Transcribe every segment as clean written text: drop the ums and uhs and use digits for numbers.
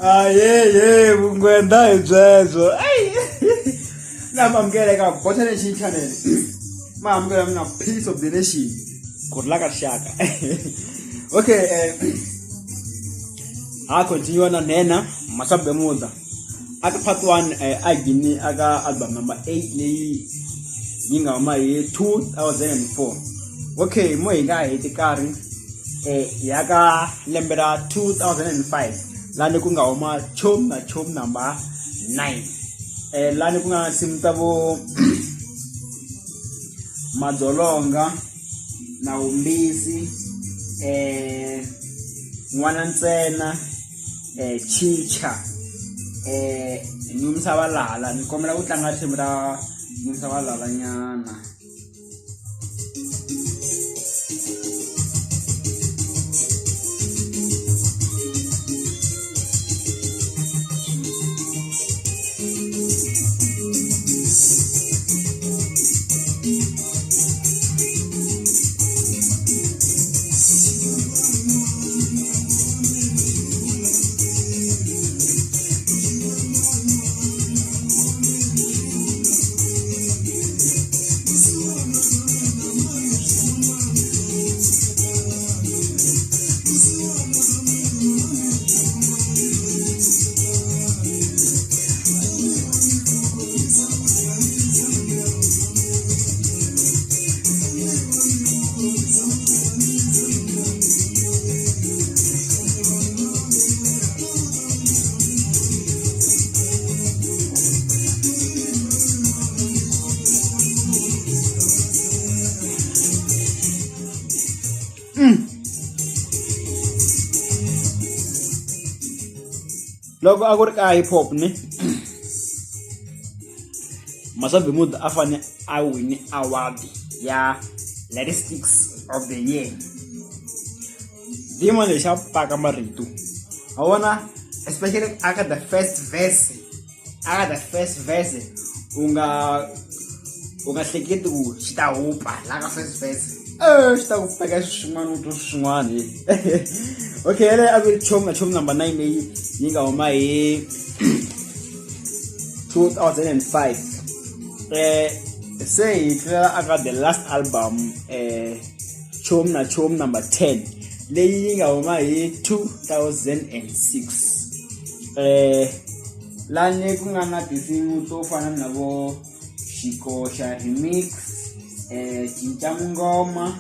Ayeye vungwenda hi byebyo na mi amukela eka Bota Nation channel ma amukela mina piece of the nation ku rhula ka rixaka okay ha continue na nhenha Maswabemuda aka part 1 a gini aka album number 8 leyi yi nga huma hi 2004 okay mo hi nga heti nkarhi ya ka lembe ra 2005 lani ku nga huma chomi na chomi number 9 lani ku nga nsimu ta vo madzolonga nawumbisi n'wana ntsena chicha nyumisa valala ni kombela ku tlanga risimu ra nyumisa valala nyana. Loko a ku ri ka hip hop ni Maswabemuda a fane a wine award ya Statistics of the year demon lexi xa paka marito wa vona especially aka the first verse aka the first verse u nga u nga hleketi ku xi ta hupa la ka first verse e xi ta ku peka swin'wana u twa swin'wana okay yaleyo a ku ri chomi na chomi number 9 leyi yi nga huma hi 2005 se hi tlulela aka the last album chomi na chomi number 10 leyi yi nga huma hi 2006 lani ku nga na tinsimu to fana na vo xikoxa remix cinca mungoma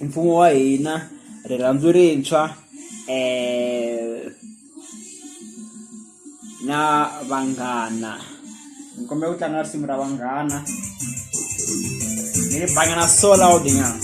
mfumo wa hina rirhandzu rintshwa na vanghana ni kombela ku tlanga risimu ra vanghana ni ri banyana so loud nyana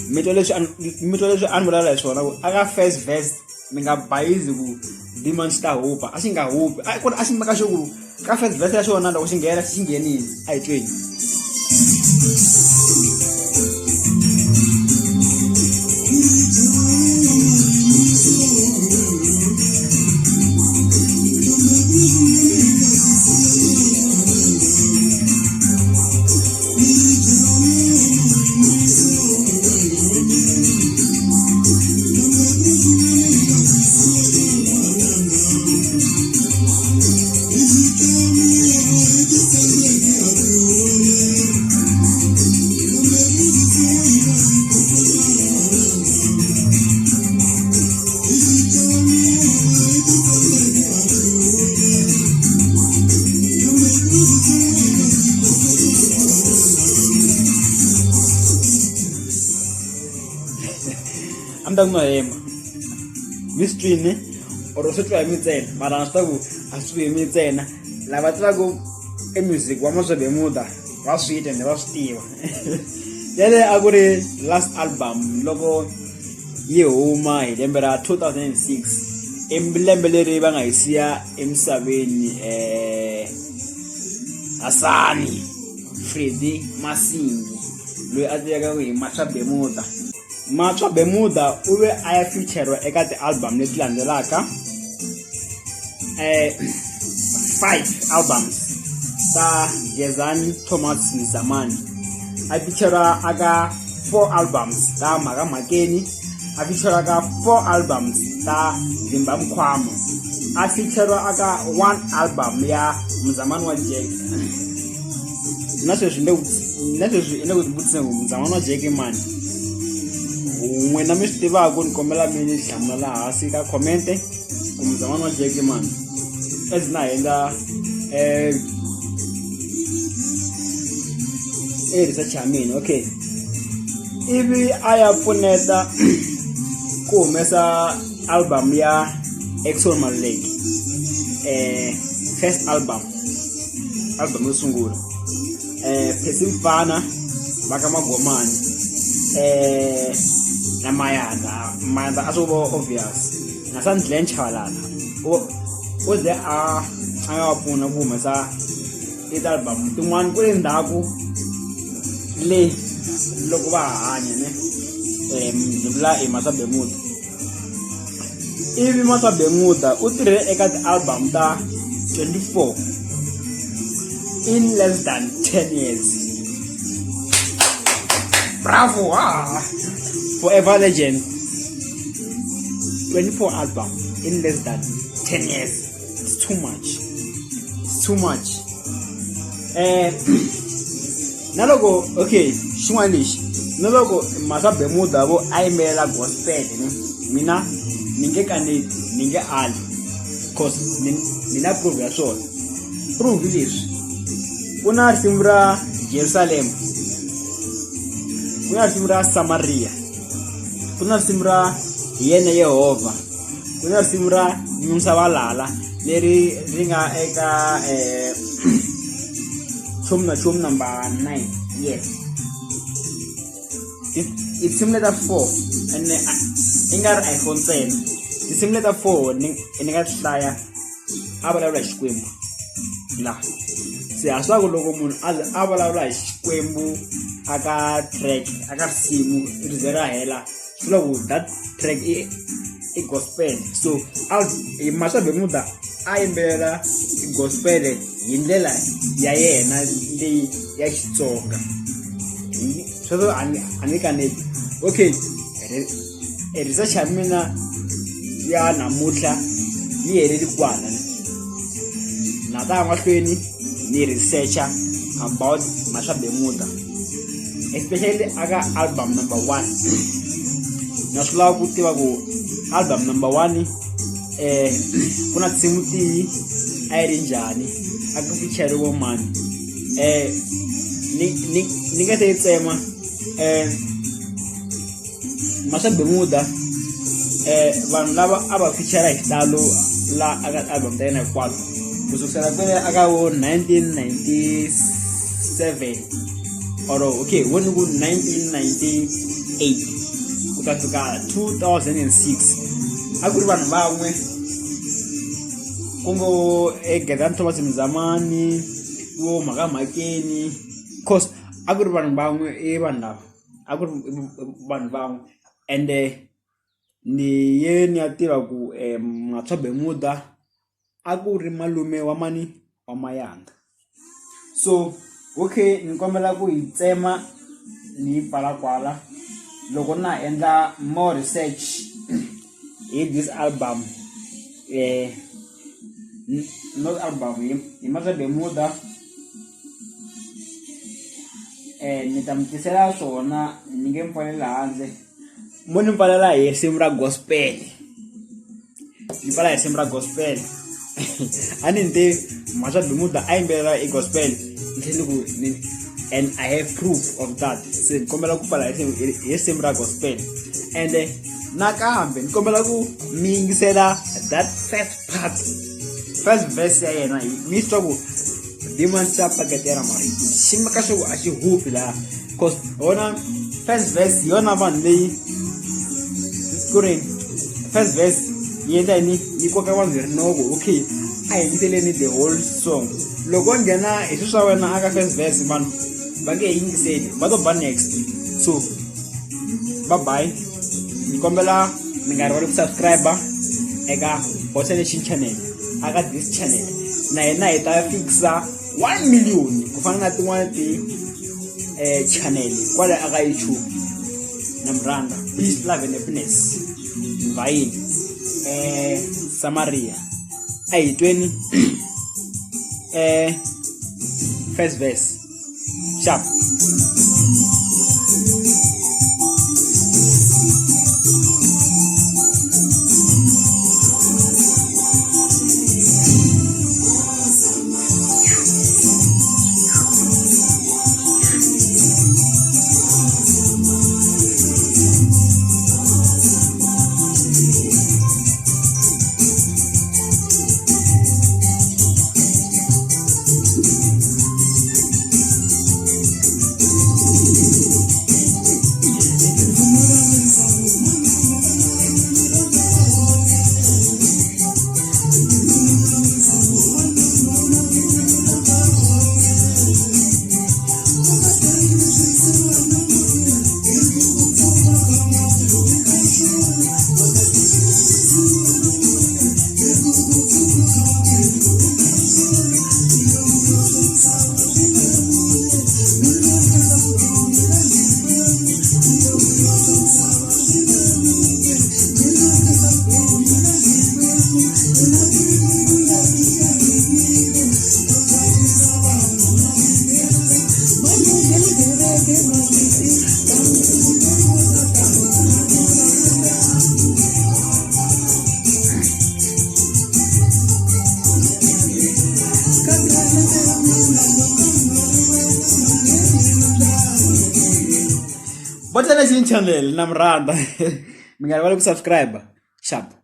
mi twa leswi mi twa leswi a ni vulavula hi swona ku aka first verse mi nga bayizi ku demon xi ta hupa a xi nga hupi a ku ri a xi maka xo ku ka first verse ya xona loko xi nghena xi nghenile a hi tweni a ni ta ku no hemba mi swi twini or swi twa hi mi ntsena mara na swi tiva ku a swi twi hi mi ntsena lava tivaka e music wa Maswabemuda va swi twa ende va swi tiva yaleyo a ku ri last album loko yi huma hi lembe ra 2006 i lembe leri va nga hi siya emisaveni Hasani Freddy Masingi loyi a tivekaka hi Maswabemuda Matswa Bemuda u ve a ya feature eka ti-album leti landzelaka 5 albums. ta Gezani Thomas Mzamani a feature aka 4 albums ta Mhaka Mhakeni a feature ka 4 albums ta Vimba Mkhwama a feature aka 1 album ya Mzamani wa Jack na sweswi ni na sweswi i le ku tivutiseni ku Mzamani wa Jack i mani n'wina mi swi tivaka ni kombela mi ni hlamula laha hansi ka comment ku Mzamani wa Jack i mani as na endla e research ya mina okay ivi a ya pfuneta ku humesa album ya Exxon Maluleke first album album yo sungula Percy Mfana va ka Magomani na Mayanda Mayanda a swo va obvious na Sandlen Chabalala u ze a a nga va pfuna ku humesa ti-album tin'wani ku le ndzhaku le loko va ha hanya ne ni vula i Masa Bermuda ivi Masa Bermuda u tirhe eka ti-album ta 24 in less than 10 years bravo ah forever legend 24 album in less than 10 years it's too much it's too much na loko okay xin'wana lexi na loko Masa Bermuda vo a yimbelela gospel ne mina ni nge kaneti ni nge ali cause ni na proof ya swona proof hi leswi ku na risimu ra Jerusalem ku na risimu ra Samaria ku na risimu ra hi yena Yehovha ku na risimu ra Nyumisa Valala leri ri nga eka chomi na chomi number 9 yes tinsimu leta 4 ene i nga ri a hi four ntsena tinsimu leta 4 ni ni nga ti hlaya a vulavula hi Xikwembu la se ha swi ku loko munhu a ze a vulavula hi Xikwembu aka track aka risimu ri ze ra hela swi vula ku that track i gospel so a Masa Bermuda a yimbelela gospel hi ndlela ya yena leyi ya Xitsonga sweswo a ni a ni kaneti okay e research ya mina ya namuntlha yi heleli kwala na ta ya mahlweni ni researcher about Masa Bermuda especially aka album number 1 na swi lava ku tiva ku album number 1 ku na tinsimu tihi a yi ri njhani a ku feature-riwe mani ni nga se yi tsema Masa Bermuda vanhu lava a va feature hi xitalo la aka album ta yena hinkwato ku sukela kwele aka vo 1997 or okay wo ni ku 1998 ku ta fika 2006 a ku ri vanhu van'we ku ngo Gezani Thomas Mzamani vo Mhaka Mhakeni cause a ku ri vanhu van'we i vanhu lava a ku ri vanhu van'we ende ni ye ni ya tiva ku Matswa Bermuda a ku ri malume wa mani wa Mayanda so okay ni kombela ku yi tsema ni yi pfala kwala loko na ha endla more research hi this album not album hi Matswa Bermuda ni ta mi tisela swona ni nge mi pfalela handle mo ni pfalela hi risimu ra gospel ni pfala hi risimu ra gospel a ni te Mhaswa Bermuda a yimbelela i gospel ni tlhela ni ku ni and I have proof of that se ni kombela ku pfala hi risimu ra gospel ende nakambe ni kombela ku mi yingisela that first part first verse ya yena mi twa ku demon xa paketela marito xi maka xo ku a xi hupi laha cause wona first verse hi yona vanhu leyi ku ri first verse yi endla yini yi koka vanhu hi rinoko okay a hi yingiseleni the whole song loko wo nghena hi swi swa wena aka first verse vanhu va nge yingiseli va to ba next so bye bye ni kombela mi nga rivali ku subscribe eka Bossa Nation channel aka this channel na hina hi ta fixa. 1 million ku fana na tin'wana ti channel kwala aka YouTube na mi rhandza peace love and happiness mvayini Samaria a hi tweni first verse sharp. Botana Channel na mi rhandza mi nga rivali ku subscribe sharp.